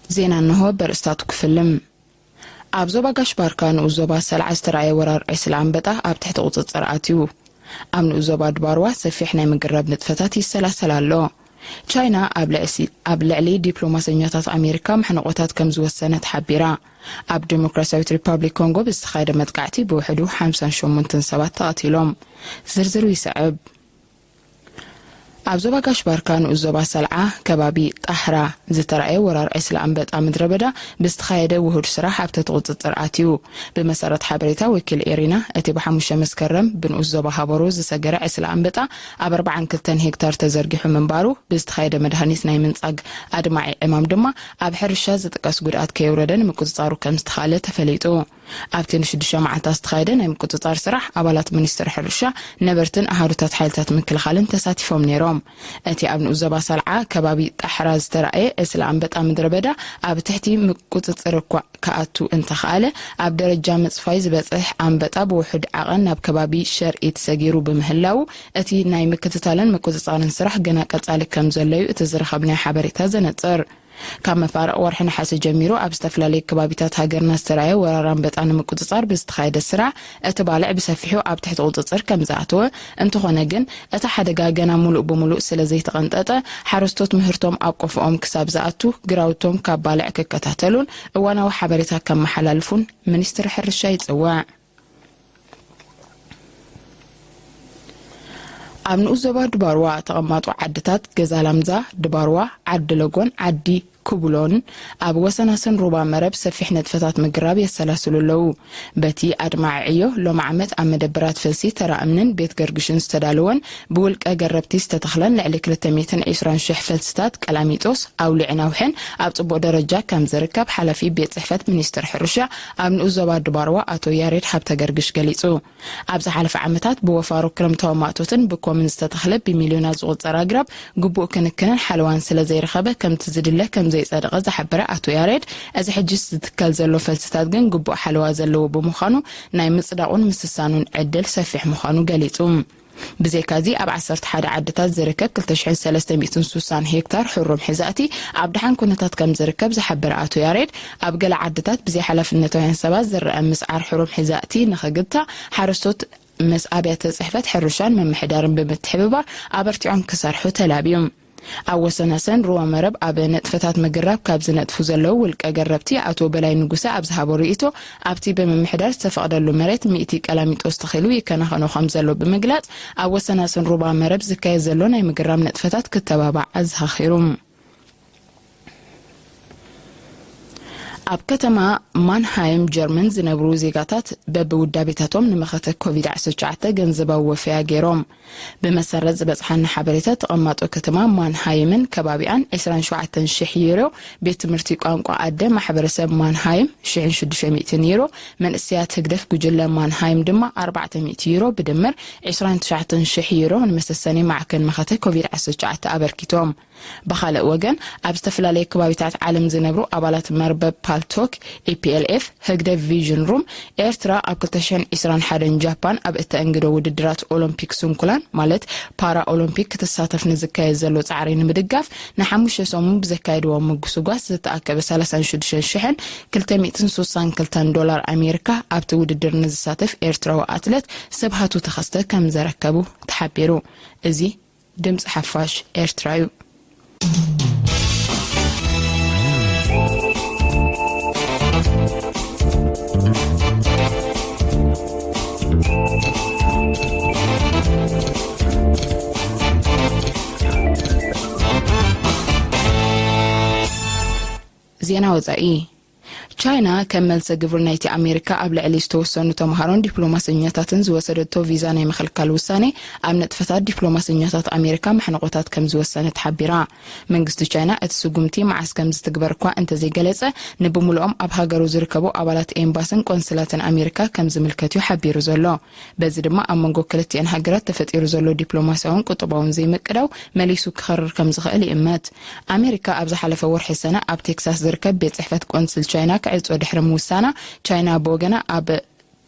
ዜና እንሆ በርእስታቱ ክፍልም። ኣብ ዞባ ጋሽ ባርካ ንኡስ ዞባ ሰልዓ ዝተረኣየ ወራር ዕስለ ኣንበጣ ኣብ ትሕቲ ቁጽጽር ኣትዩ። ኣብ ንኡስ ዞባ ድባርዋ ሰፊሕ ናይ ምግራብ ንጥፈታት ይሰላሰል ኣሎ። ቻይና ኣብ ልዕሲ-፣ ኣብ ልዕሊ ዲፕሎማሰኛታት ኣሜሪካ ማሕነቆታት ከም ዝወሰነት ሓቢራ። ኣብ ዲሞክራሲያዊት ሪፓብሊክ ኮንጎ ብዝተኻየደ መጥቃዕቲ ብውሕዱ ሓምሳን ሸሞንተን ሰባት ተቐቲሎም። ዝርዝሩ ይስዕብ። ኣብ ዞባ ጋሽ ባርካ ንኡስ ዞባ ሰልዓ ከባቢ ጣሕራ ዝተራእየ ወራር ዕስለ ኣንበጣ ምድረ በዳ ብዝተኻየደ ውሁድ ስራሕ ኣብ ትሕቲ ቁጽጽር ኣትዩ። ብመሰረት ሓበሬታ ወኪል ኤሪና፣ እቲ ብሓሙሽተ መስከረም ብንኡስ ዞባ ሃበሮ ዝሰገረ ዕስለ ኣንበጣ ኣብ ኣርባዓን ክልተን ሄክታር ተዘርጊሑ ምንባሩ፣ ብዝተኻየደ መድሃኒት ናይ ምንጻግ ኣድማዒ ዕማም ድማ ኣብ ሕርሻ ዝጥቀስ ጉድኣት ከየውረደ ንምቁጽጻሩ ከም ዝተኻእለ ተፈሊጡ። ኣብቲ ንሽዱሽተ መዓልታት ዝተኻየደ ናይ ምቁጽጻር ስራሕ፣ ኣባላት ሚኒስትሪ ሕርሻ፣ ነበርትን ኣሃዱታት ሓይልታት ምክልኻልን ተሳቲፎም ነይሮም። እቲ ኣብ ንኡስ ዞባ ሰልዓ ከባቢ ጣሕራ ዝተራእየ ዕስለ ኣንበጣ ምድረ በዳ ኣብ ትሕቲ ምቁጽጽር እኳ ክኣቱ እንተኸኣለ፣ ኣብ ደረጃ ምጽፋይ ዝበጽሕ ኣንበጣ ብውሑድ ዓቐን ናብ ከባቢ ሸርኢት ሰጊሩ ብምህላዉ፣ እቲ ናይ ምክትታልን ምቁጽጻርን ስራሕ ገና ቀጻሊ ከም ዘሎ እዩ እቲ ዝረኸብናዮ ሓበሬታ ዘነጽር። ካብ መፋርቕ ወርሒ ነሓሰ ጀሚሩ ኣብ ዝተፈላለዩ ከባቢታት ሃገርና ዝተራእየ ወራር ኣንበጣ ንምቁጽጻር ብዝተኻየደ ስራሕ፣ እቲ ባልዕ ብሰፊሑ ኣብ ትሕቲ ቁጽጽር ከም ዝኣተወ፣ እንተኾነ ግን፣ እቲ ሓደጋ ገና ሙሉእ ብሙሉእ ስለ ዘይተቐንጠጠ፣ ሓረስቶት ምህርቶም ኣብ ቆፎኦም ክሳብ ዝኣቱ፣ ግራውቶም ካብ ባልዕ ክከታተሉን እዋናዊ ሓበሬታ ከመሓላልፉን ሚኒስትሪ ሕርሻ ይጽውዕ። ኣብ ንኡስ ዞባ ድባርዋ ተቐማጦ ዓድታት ገዛ ላምዛ፣ ድባርዋ፣ ዓዲ ለጎን፣ ዓዲ ኩብሎን ኣብ ወሰናስን ሩባ መረብ ሰፊሕ ንጥፈታት ምግራብ የሰላስሉ ኣለዉ። በቲ ኣድማዒ ዕዮ፣ ሎም ዓመት ኣብ መደብራት ፈልሲ ተራ እምንን ቤት ገርግሽን ዝተዳለወን ብውልቀ ገረብቲ ዝተተኽለን ልዕሊ ክልተ ሚእትን ዕስራን ሽሕ ፈልስታት ቀላሚጦስ፣ ኣውሊዕን ኣውሕን ኣብ ጽቡቕ ደረጃ ከም ዝርከብ ሓላፊ ቤት ጽሕፈት ሚኒስትር ሕርሻ ኣብ ንኡስ ዞባ ድባርዋ ኣቶ ያሬድ ሃብተገርግሽ ገሊጹ። ኣብ ዝሓለፈ ዓመታት ብወፋሩ ክረምታዊ ማእቶትን ብኮምን ዝተተኽለ ብሚልዮናት ዝቑጸር ኣግራብ ግቡእ ክንክንን ሓለዋን ስለ ዘይረኸበ ከምቲ ዝድለ ከም ዘይጸደቐ ዝሓበረ ኣቶ ያሬድ፣ እዚ ሕጂስ ዝትከል ዘሎ ፈልስታት ግን ግቡእ ሓለዋ ዘለዎ ብምዃኑ ናይ ምጽዳቑን ምስሳኑን ዕድል ሰፊሕ ምዃኑ ገሊጹ። ብዘይካዚ ኣብ ዓሰርተ ሓደ ዓድታት ዝርከብ ክልተ ሽሕን ሰለስተ ሚእትን ስሳን ሄክታር ሕሩም ሕዛእቲ ኣብ ደሓን ኩነታት ከም ዝርከብ ዝሓበረ ኣቶ ያሬድ፣ ኣብ ገለ ዓድታት ብዘይ ሓላፍነታውያን ሰባት ዝረኣ ምስዓር ሕሩም ሕዛእቲ ንኽግታ ሓረስቶት ምስ ኣብያተ ጽሕፈት ሕርሻን ምምሕዳርን ብምትሕብባር ኣበርቲዖም ክሰርሑ ተላብዩ። ኣብ ወሰናሰን ሩባ መረብ ኣብ ንጥፈታት ምግራብ ካብ ዝነጥፉ ዘለዉ ውልቀ ገረብቲ ኣቶ በላይ ንጉሰ ኣብ ዝሃቦ ርእይቶ፣ ኣብቲ ብምምሕዳር ዝተፈቕደሉ መሬት ሚእቲ ቀላሚጦስ ተኺሉ ይከናኸኖ ከም ዘሎ ብምግላጽ፣ ኣብ ወሰናስን ሩባ መረብ ዝካየድ ዘሎ ናይ ምግራብ ንጥፈታት ክተባባዕ ኣዘኻኺሩ። ኣብ ከተማ ማንሃይም ጀርመን ዝነብሩ ዜጋታት በብውዳቤታቶም ንመኸተ ኮቪድ ዓሰርተ ትሽዓተ ገንዘባዊ ወፈያ ገይሮም። ብመሰረት ዝበጽሓና ሓበሬታ፣ ተቐማጦ ከተማ ማንሃይምን ከባቢኣን ዕስራን ሸውዓተን ሽሕ ዩሮ፣ ቤት ትምህርቲ ቋንቋ ኣደ ማሕበረሰብ ማንሃይም ሽሕን ሽዱሽተ ሚእትን ዩሮ፣ መንእሰያት ህግደፍ ጉጅለ ማንሃይም ድማ ኣርባዕተ ሚእቲ ዩሮ፣ ብድምር ዕስራን ትሽዓተን ሽሕ ዩሮ ንመሰሰኒ ማዕከን መኸተ ኮቪድ ዓሰርተ ትሽዓተ ኣበርኪቶም። ብኻልእ ወገን፣ ኣብ ዝተፈላለየ ከባቢታት ዓለም ዝነብሩ ኣባላት መርበብ ፓልቶክ፣ ኢ ፒ ኤል ኤፍ፣ ህግደፍ ቪዥን ሩም፣ ኤርትራ ኣብ ክልተ ሽሕን ዕስራን ሓደን ጃፓን ኣብ እተኣንግዶ ውድድራት ኦሎምፒክ ስንኩላን፣ ማለት ፓራ ኦሎምፒክ፣ ክትሳተፍ ንዝካየድ ዘሎ ጻዕሪ ንምድጋፍ፣ ንሓሙሽተ ሰሙን ብዘካየድዎ ምጉስጓስ ዝተኣከበ ሰላሳን ሽዱሽተን ሽሕን ክልተ ሚእትን ስሳን ክልተን ዶላር ኣሜሪካ ኣብቲ ውድድር ንዝሳተፍ ኤርትራዊ ኣትለት ስብሃቱ ተኸስተ ከም ዘረከቡ ተሓቢሩ። እዚ ድምጺ ሓፋሽ ኤርትራ እዩ። ዜና ወጻኢ። ቻይና ከም መልሰ ግብሪ ናይቲ ኣሜሪካ ኣብ ልዕሊ ዝተወሰኑ ተምሃሮን ዲፕሎማሰኛታትን ዝወሰደቶ ቪዛ ናይ ምኽልካል ውሳኔ ኣብ ንጥፈታት ዲፕሎማሰኛታት ኣሜሪካ ማሕንቖታት ከም ዝወሰነ ተሓቢራ። መንግስቲ ቻይና እቲ ስጉምቲ መዓስ ከም ዝትግበር እኳ እንተዘይገለጸ፣ ንብምሉኦም ኣብ ሃገሩ ዝርከቡ ኣባላት ኤምባስን ቆንስላትን ኣሜሪካ ከም ዝምልከት እዩ ሓቢሩ ዘሎ። በዚ ድማ ኣብ መንጎ ክልቲኤን ሃገራት ተፈጢሩ ዘሎ ዲፕሎማስያውን ቁጠባውን ዘይምቅዳው መሊሱ ክኸርር ከም ዝኽእል ይእመት። ኣሜሪካ ኣብ ዝሓለፈ ወርሒ ሰነ ኣብ ቴክሳስ ዝርከብ ቤት ጽሕፈት ቆንስል ቻይና ክዕጾ ድሕሪ ምውሳና፣ ቻይና ብወገና ኣብ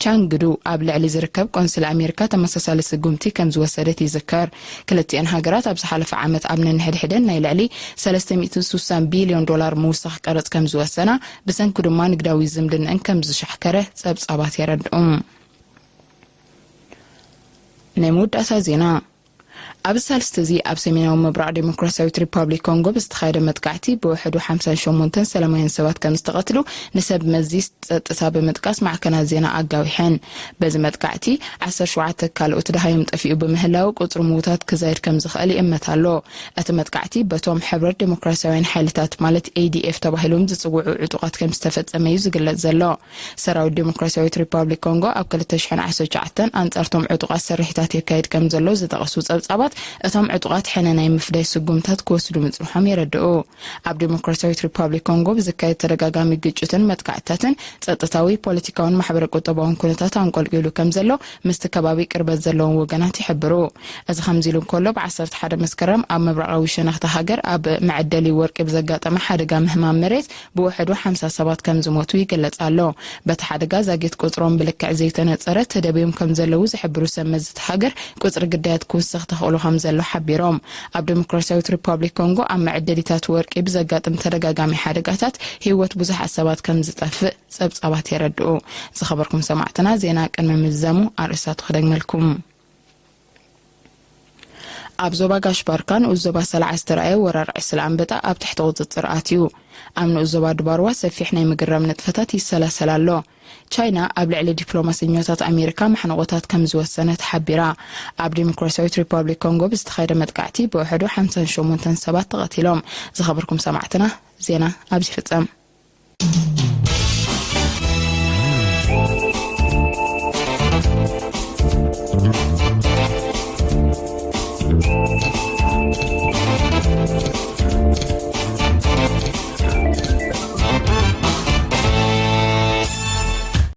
ቻንግዱ ኣብ ልዕሊ ዝርከብ ቆንስል ኣሜሪካ ተመሳሳሊ ስጉምቲ ከም ዝወሰደት ይዝከር። ክልቲኤን ሃገራት ኣብ ዝሓለፈ ዓመት ኣብ ነንሕድሕደን ናይ ልዕሊ ሰለስተ ሚእትን ስሳን ቢልዮን ዶላር ምውሳኽ ቀረጽ ከም ዝወሰና፣ ብሰንኩ ድማ ንግዳዊ ዝምድናን ከም ዝሻሕከረ ጸብጻባት የረድኡ። ናይ መወዳእታ ዜና። ኣብዚ ሳልስቲ እዚ ኣብ ሰሜናዊ ምብራቕ ዴሞክራሲያዊት ሪፓብሊክ ኮንጎ ብዝተኻየደ መጥቃዕቲ ብውሕዱ ሓምሳን ሸሞንተን ሰላማውያን ሰባት ከም ዝተቐትሉ ንሰብ መዚ ጸጥታ ብምጥቃስ ማዕከናት ዜና ኣጋዊሐን። በዚ መጥቃዕቲ ዓሰርተ ሸውዓተ ካልኦት ደሃዮም ጠፊኡ ብምህላው ቁጽሪ ምዉታት ክዛይድ ከም ዝኽእል ይእመት ኣሎ። እቲ መጥቃዕቲ በቶም ሕብረት ዴሞክራሲያውያን ሓይልታት ማለት ኤ ዲ ኤፍ ተባሂሎም ዝጽውዑ ዕጡቓት ከም ዝተፈጸመ እዩ ዝግለጽ ዘሎ። ሰራዊት ዴሞክራሲያዊት ሪፓብሊክ ኮንጎ ኣብ ክልተ ሽሕን ዓሰርተ ትሽዓተን ኣንጻርቶም ዕጡቓት ስርሒታት የካይድ ከም ዘሎ ዝጠቐሱ ጸብጻባት፣ እቶም ዕጡቓት ሕነ ናይ ምፍዳይ ስጉምታት ክወስዱ ምጽንሖም የረድኡ። ኣብ ዴሞክራሲያዊት ሪፓብሊክ ኮንጎ ብዝካየድ ተደጋጋሚ ግጭትን መጥቃዕትታትን ጸጥታዊ፣ ፖለቲካውን ማሕበረ ቁጠባውን ኩነታት ኣንቆልቂሉ ከም ዘሎ ምስቲ ከባቢ ቅርበት ዘለዎም ወገናት ይሕብሩ። እዚ ከምዚ ኢሉ እንከሎ፣ ብ ዓሰርተ ሓደ መስከረም ኣብ ምብራቓዊ ሸነኽቲ ሃገር ኣብ መዐደሊ ወርቂ ብዘጋጠመ ሓደጋ ምህማም መሬት ብውሕዱ ሓምሳ ሰባት ከም ዝሞቱ ይግለጽ ኣሎ። በቲ ሓደጋ ዛጊት ቁጽሮም ብልክዕ ዘይተነጸረ፣ ተደብዮም ከም ዘለዉ ዝሕብሩ ሰብ መዚ እቲ ሃገር፣ ቁጽሪ ግዳያት ክውስኽ ተኽእሎ ከም ዘሎ ሓቢሮም። ኣብ ዴሞክራሲያዊት ሪፓብሊክ ኮንጎ ኣብ መዐደሊታት ወርቂ ብዘጋጥም ተደጋጋሚ ሓደጋታት ህይወት ብዙሓት ሰባት ከም ዝጠፍእ ጸብጻባት የረድኡ። ዝኸበርኩም ሰማዕትና፣ ዜና ቅድሚ ምዝዛሙ ኣርእስታቱ ክደግመልኩም። ኣብ ዞባ ጋሽ ባርካ ንኡስ ዞባ ሰላዓ ዝተረኣየ ወረር ዕስለ ኣንበጣ ኣብ ትሕቲ ቁጽጽር ኣትዩ። ኣብ ንኡስ ዞባ ድባርዋ ሰፊሕ ናይ ምግራም ንጥፈታት ይሰላሰል ኣሎ። ቻይና ኣብ ልዕሊ ዲፕሎማሰኛታት ኣሜሪካ ማሕንቖታት ከም ዝወሰነት ሓቢራ። ኣብ ዴሞክራሲያዊት ሪፓብሊክ ኮንጎ ብዝተኻየደ መጥቃዕቲ ብውሕዱ ሓምሳን ሸሞንተን ሰባት ተቐቲሎም። ዝኸበርኩም ሰማዕትና፣ ዜና ኣብዚ ይፍጸም።